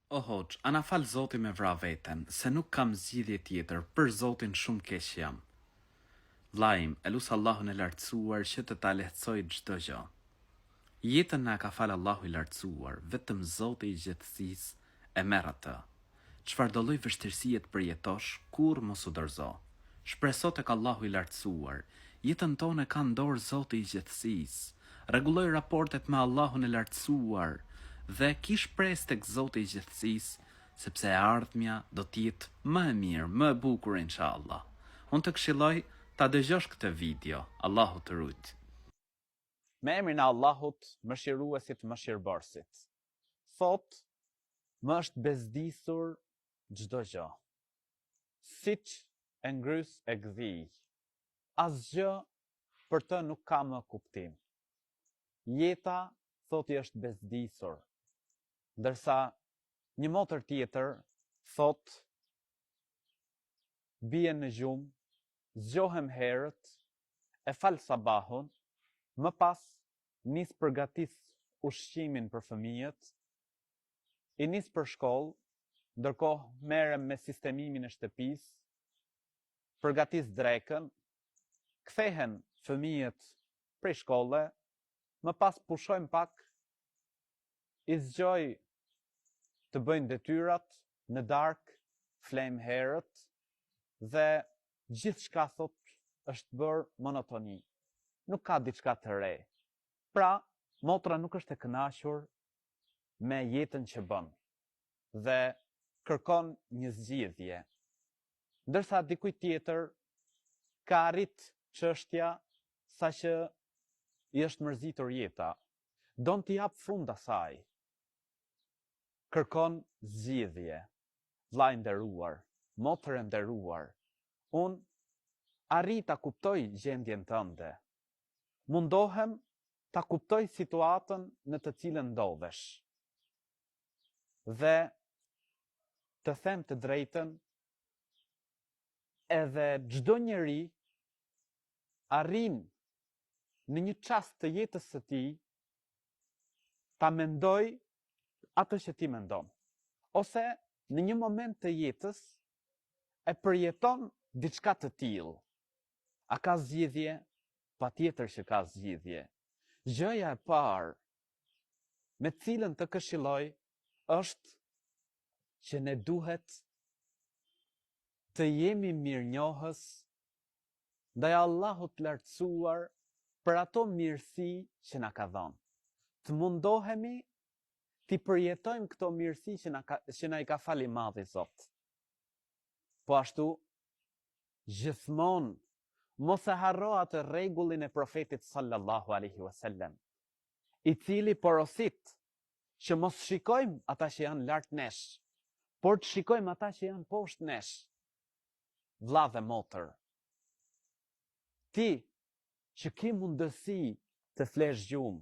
O hoxhë, a na fal Zoti me vra veten, se nuk kam zgjidhje tjetër, për Zotin shumë keq jam. Vllai im, e lus Allahun e Lartësuar që të ta lehtësojë çdo gjë. Jetën na e ka falë Allahu i Lartësuar, vetëm Zoti i gjithësisë e merr atë. Çfarëdolloj vështirësie të përjetosh, kurrë mos u dorëzo. Shpreso tek Allahu i Lartësuar. Jetën tonë e ka në dorë Zoti i gjithësisë. Rregulloi raportet me Allahun e Lartësuar dhe ki shpresë tek Zoti i gjithësisë, sepse e ardhmja do të jetë më e mirë, më e bukur inshallah. Unë të këshilloj ta dëgjosh këtë video. Allahu të rujt. Me emrin e Allahut, Mëshiruesit, Mëshirëbërësit. Thotë, më është bezdisur çdo gjë. Siç e ngrys e gdhij. Asgjë për të nuk ka më kuptim. Jeta, thotë i është bezdisur. Ndërsa një motër tjetër thotë bie në gjumë, zgjohem herët, e fal sabahun, më pas nis përgatis ushqimin për fëmijët, i nis për shkollë, ndërkohë merrem me sistemimin e shtëpisë, përgatis drekën, kthehen fëmijët prej shkolle, më pas pushojmë pak, i zgjoj të bëjnë detyrat, në darkë flejmë herët dhe gjithçka thotë është bërë monotoni. Nuk ka diçka të re. Pra, motra nuk është e kënaqur me jetën që bën dhe kërkon një zgjidhje. Ndërsa dikujt tjetër ka arrit çështja saqë i është mërzitur jeta. Don t'i japë fund asaj. Kërkon zgjidhje. Vlla i nderuar, motër e nderuar, unë arrij ta kuptoj gjendjen tënde. Mundohem ta kuptoj situatën në të cilën ndodhesh. Dhe të them të drejtën, edhe çdo njeri arrin në një çast të jetës së tij ta mendojë atë që ti mendon. Ose në një moment të jetës e përjeton diçka të tillë. A ka zgjidhje? Patjetër që ka zgjidhje. Gjëja e parë me të cilën të këshilloj është që ne duhet të jemi mirënjohës ndaj Allahut të Lartësuar për ato mirësi që na ka dhënë. Të mundohemi t'i përjetojmë këto mirësi që na ka, që na i ka falë i madhi Zot. Po ashtu, gjithmonë mos e harro atë rregullin e profetit sallallahu alaihi wasallam, i cili porosit që mos shikojmë ata që janë lart nesh, por të shikojmë ata që janë poshtë nesh. Vlla dhe motër, ti që ki mundësi të flesh gjumë,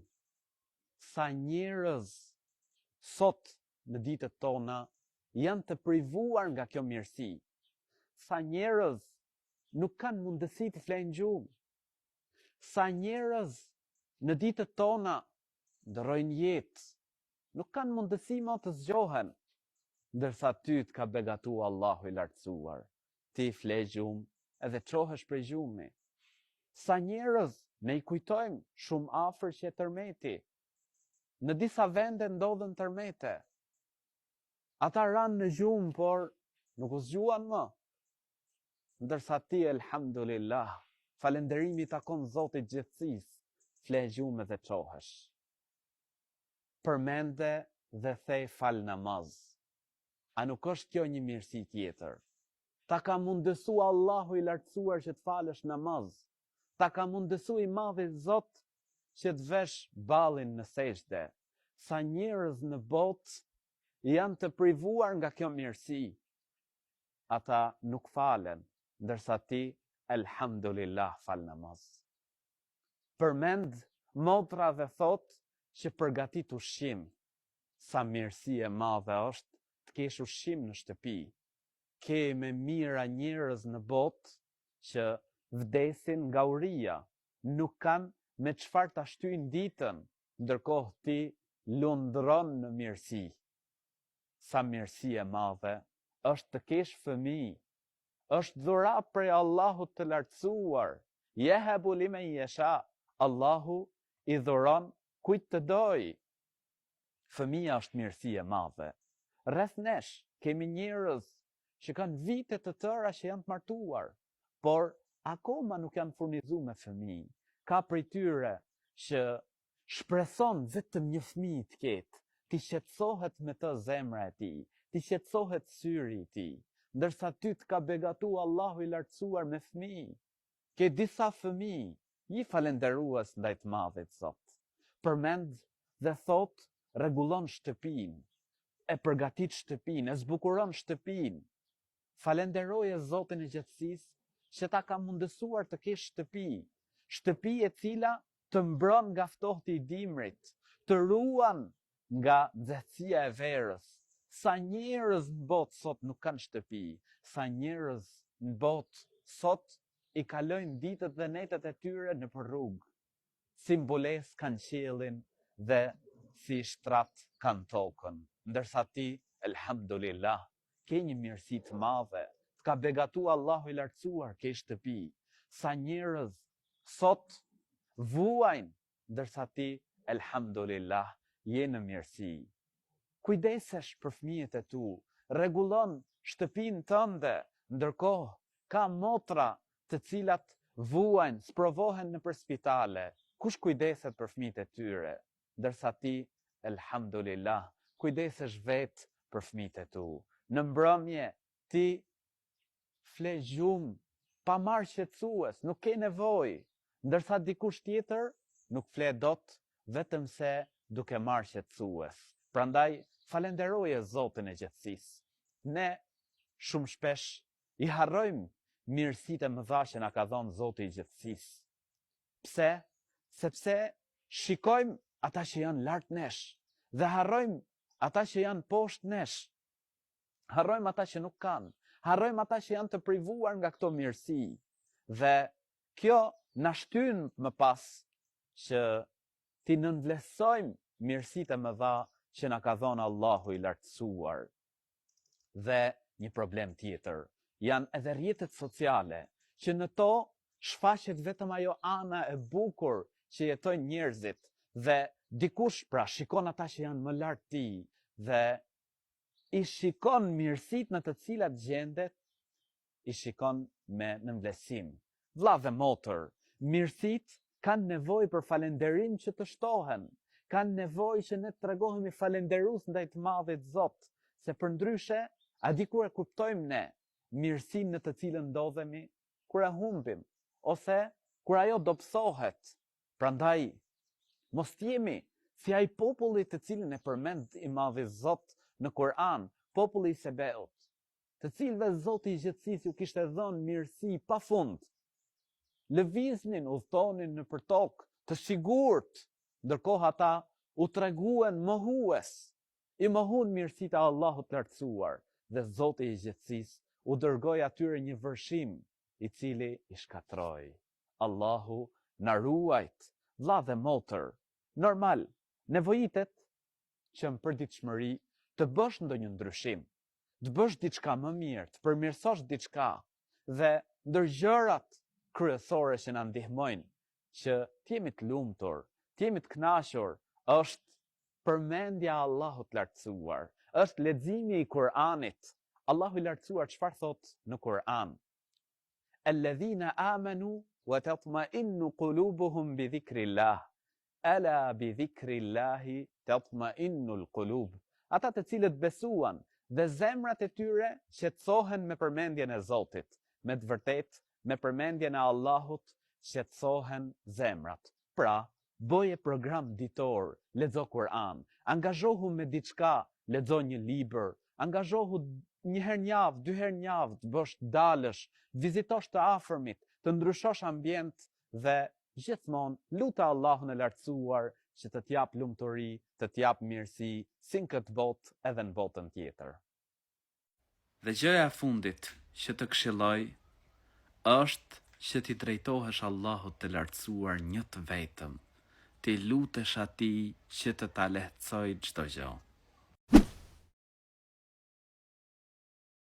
sa njerëz sot në ditët tona janë të privuar nga kjo mirësi, sa njerëz nuk kanë mundësi të flejnë gjumë, sa njerëz në ditët tona ndërrojnë jetë, nuk kanë mundësi më të zgjohen, ndërsa ty të ka begatu Allahu i Lartësuar, ti fle gjumë edhe çohesh prej gjumi. Sa njerëz ne i kujtojmë shumë afër qe tërmeti. Në disa vende ndodhën tërmete. Ata ranë në gjumë, por nuk u zgjuan më. Ndërsa ti elhamdulillah, falënderimi i takon Zotit gjithësisë, fle gjumë dhe çohesh. Përmende dhe the fal namaz. A nuk është kjo një mirësi tjetër? Ta ka mundësu Allahu i lartësuar që të falësh namaz. Ta ka mundësu i madhi Zot që të vesh ballin në sexhde. Sa njerëz në botë janë të privuar nga kjo mirësi. Ata nuk falen, ndërsa ti elhamdulillah fal namaz. Përmend motra dhe thotë që përgatit ushqim. Sa mirësi e madhe është të kesh ushqim në shtëpi. Ke me mijëra njerëz në botë që vdesin nga uria, nuk kanë me çfarë ta shtyjnë ditën, ndërkohë ti lundron në mirësi. Sa mirësi e madhe është të kesh fëmijë. Është dhuratë prej Allahut të lartësuar. Jehebu limen jesha. Allahu i dhuron kujt të dojë. Fëmija është mirësi e madhe. Rreth nesh kemi njerëz që kanë vite të tëra që janë të martuar, por akoma nuk janë furnizu me fëmijë. Ka prej tyre që shpreson vetëm një fëmijë të ketë, t'i qetësohet me të zemra e tij, t'i qetësohet syri i tij, ndërsa ty të ka begatu Allahu i lartësuar me fëmijë. Ke disa fëmijë, ji falënderues ndaj të madhit Zot. Përmend dhe thotë rregullon shtëpinë, e përgatit shtëpinë, e zbukuron shtëpinë. Falënderoje Zotin e gjithësisë që ta ka mundësuar të kesh shtëpi, shtëpi e cila të mbron nga ftohti i dimrit, të ruan nga nxehtësia e verës. Sa njerëz në botë sot nuk kanë shtëpi, sa njerëz në botë sot i kalojnë ditët dhe netët e tyre nëpër rrugë. Si mbulesë kanë qiellin dhe si shtrat kanë tokën. Ndërsa ti, elhamdulillah, ke një mirësi të madhe, të ka begatu Allahu i lartësuar, ke shtëpi. Sa njerëz sot vuajnë, ndërsa ti, elhamdulillah, je në mirësi. Kujdesesh për fëmijët e tu, rregullon shtëpinë tënde, ndërkohë ka motra të cilat vuajnë, sprovohen nëpër spitale, kush kujdeset për fëmijët e tyre, ndërsa ti, elhamdulillah, kujdesesh vetë për fëmijët e tu. Në mbrëmje ti fle gjumë pa marrë qetësues, nuk ke nevojë, ndërsa dikush tjetër nuk fle dot vetëm se duke marrë qetësues. Prandaj falënderoje Zotin e gjithësisë. Ne shumë shpesh i harrojmë mirësitë e mëdha që na ka dhënë Zoti i gjithësisë. Pse? Sepse shikojmë ata që janë lart nesh dhe harrojmë ata që janë poshtë nesh. Harrojmë ata që nuk kanë, harrojmë ata që janë të privuar nga këto mirësi. Dhe kjo na shtyn më pas që t'i nënvlerësojmë mirësitë e mëdha që na ka dhënë Allahu i lartësuar. Dhe një problem tjetër janë edhe rrjetet sociale, që në to shfaqet vetëm ajo ana e bukur që jetojnë njerëzit dhe dikush pra shikon ata që janë më lart tij dhe i shikon mirësitë në të cilat gjendet, i shikon me nënvlerësim. Vlla dhe motër, mirësitë kanë nevojë për falënderim që të shtohen, kanë nevojë që ne të tregohemi falënderues ndaj të madhit Zot, se përndryshe, a di kur e kuptojmë ne mirësinë në të cilën ndodhemi, kur e humbim, ose kur ajo dobësohet. Prandaj, mos të jemi si ai populli të cilin e përmend i madhi Zot në Kur'an, populli i Sebeut, të cilëve Zoti i gjithësisë ju kishte dhënë mirësi pa fund. Lëviznin, udhëtonin nëpër tokë, të sigurt, ndërkohë ata u treguen mohues, i mohun mirësitë e Allahut të lartësuar dhe Zoti i gjithësisë u dërgoi atyre një vërshim i cili i shkatërroi. Allahu na ruajt, vlla dhe motër, normal, nevojitet që në përditshmëri të bësh ndonjë ndryshim, të bësh diçka më mirë, të përmirësosh diçka dhe ndër gjërat kryesore që na ndihmojnë që të jemi të lumtur, të jemi të kënaqur, është përmendja e Allahut të lartësuar, është leximi i Kur'anit. Allahu i lartësuar çfarë thotë në Kur'an? Alladhina amanu wa tatma'innu qulubuhum bi dhikrillah. Ala bi dhikrillahi tatma'innu al-qulub. Ata të cilët besuan dhe zemrat e tyre qetësohen me përmendjen e Zotit. Me të vërtetë, me përmendjen e Allahut qetësohen zemrat. Pra, bëje program ditor, lexo Kur'an, angazhohu me diçka, lexo një libër, angazhohu një herë në javë, dy herë në javë, të bësh të dalësh, të vizitosh të afërmit, të ndryshosh ambient dhe gjithmonë lute Allahun e lartësuar që të të japë lumturi, të të japë mirësi, si në këtë botë edhe në botën tjetër. Dhe gjëja e fundit që të këshilloj është që t'i drejtohesh Allahut të Lartësuar një të vetëm, t'i lutesh Atij që të ta lehtësojë çdo gjë.